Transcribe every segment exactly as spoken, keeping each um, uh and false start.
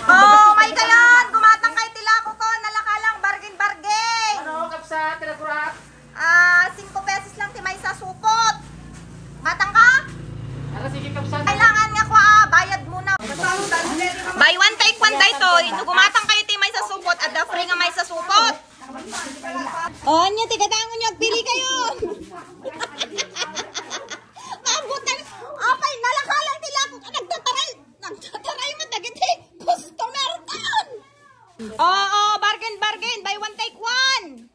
Oh, may kayon, gumatang kay ti lako ko, nalakalang bargain, bargain. Ano, kapsa, tinagurat? Ah, singko pesos lang ti maysa supot. Gumatang ka? Ara, sige, kapsa. Kailangan nga kua, bayad muna. Buy one, take one daytoy. No gumatang kayo ti maysa supot, adda free nga maysa supot. Oh, anya, ti gatangon nyo, agpili kayo. Abutan, apay, nalakalang ti lako ko, nagtataray, nagtataray mo dagiti customer ton. Oo, bargain, bargain, buy one, take one.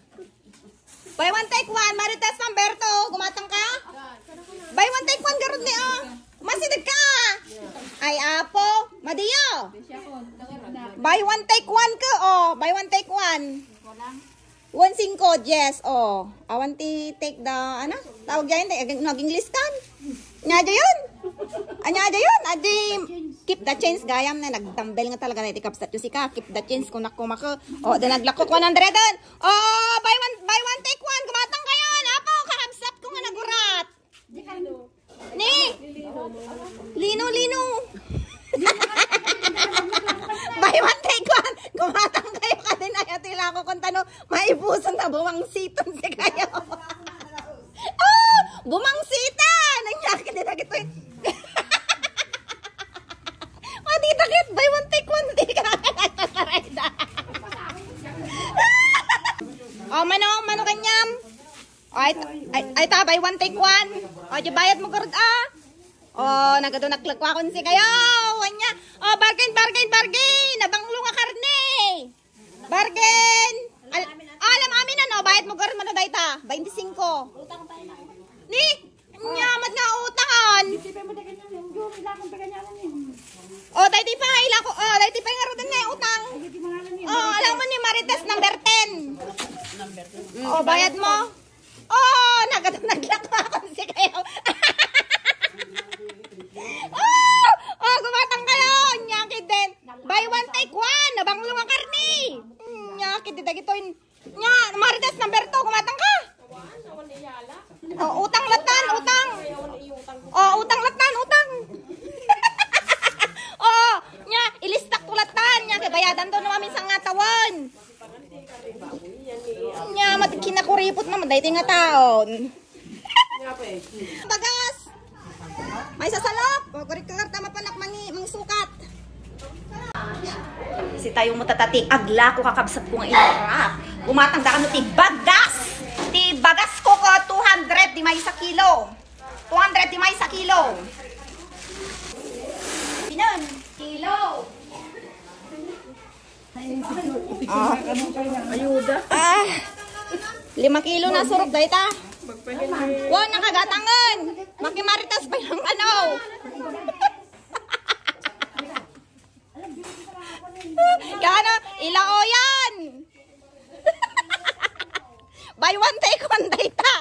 Buy one, take one, Marites Lamberto, gumatang ka? Buy one, take one, garud ni, oh. Masidag ka. Ay, apo, madiyo. Buy one, take one ka, oh. Buy one, take one. One singko, yes, oh. Awan ti take the, ano? Tawag dyan, nag-English kan? Anya dyan? Anya dyan? Adi, keep the change, gayam na, nagdambel nga talaga na iti kapsat. Yung sika, keep the change, kunak kumako. Oh, di naglakok one hundred. Oh, buy one, buy one, take one. Gumatang kayo. Apo, kakabsat ko nga nagurat. Ni! Lino, lino! Buy one, take one. Gumatang kayo, kadin ay atila ko kung tano, maibusan na bumangsiton si kayo. Ah! Bumangsitan! Ang yakin nila gito. Mati takit, buy one, take one, take. Nagtataray da. Oh, mano, mano kanyam. Ay, ay, ay, ta, buy one, take one. O, di bayad mo, garud, ah. O, nagado naglagwakon si kayo. Anya. O, bargain, bargain, bargain. Nabanglo nga karne. Bargain. Al-, alam amin, ano, bayad mo, garud, mano, dayta. Bainti singko. Ni, nya, mat nga utangan. O, dayta pa, ila ko. O, dayta pa, garud, nga utang. O, alam mo ni Marites, number ten. O, bayad mo. Oh, nagad-, naglakbakon si kayo. Oh, oh, gumatang kayo. Nya, kidin. Buy one, take one. Nabanglo nga karne. Nya, kidin, dagito yun. Nya, Marites number two, gumatang ka. Oh, utang latan, utang. Oh, utang latan, utang. Oh, nya, ilistak to latan. Nya, kay bayadan to naman minsan nga tawon. Nya, mat-, kinakuripot naman, dahil nga taon. Bagas! May sasalop! O, kurik-kurik tama pa nak mangi-, mangsukat. Si tayo mo tatati, aglako kakabsat ko nga inarap. Gumatang da kano ti bagas! Ti bagas ko ko, two hundred di may sa kilo. Two hundred di may sa kilo. Pinon, kilo. Ah. Ayuda. Ah. Lima kilo na surok dayta. Wa, nakagatangan. Makimaritas pa yung ano. Kaya na, ilaoyan. Buy one, take one dayta.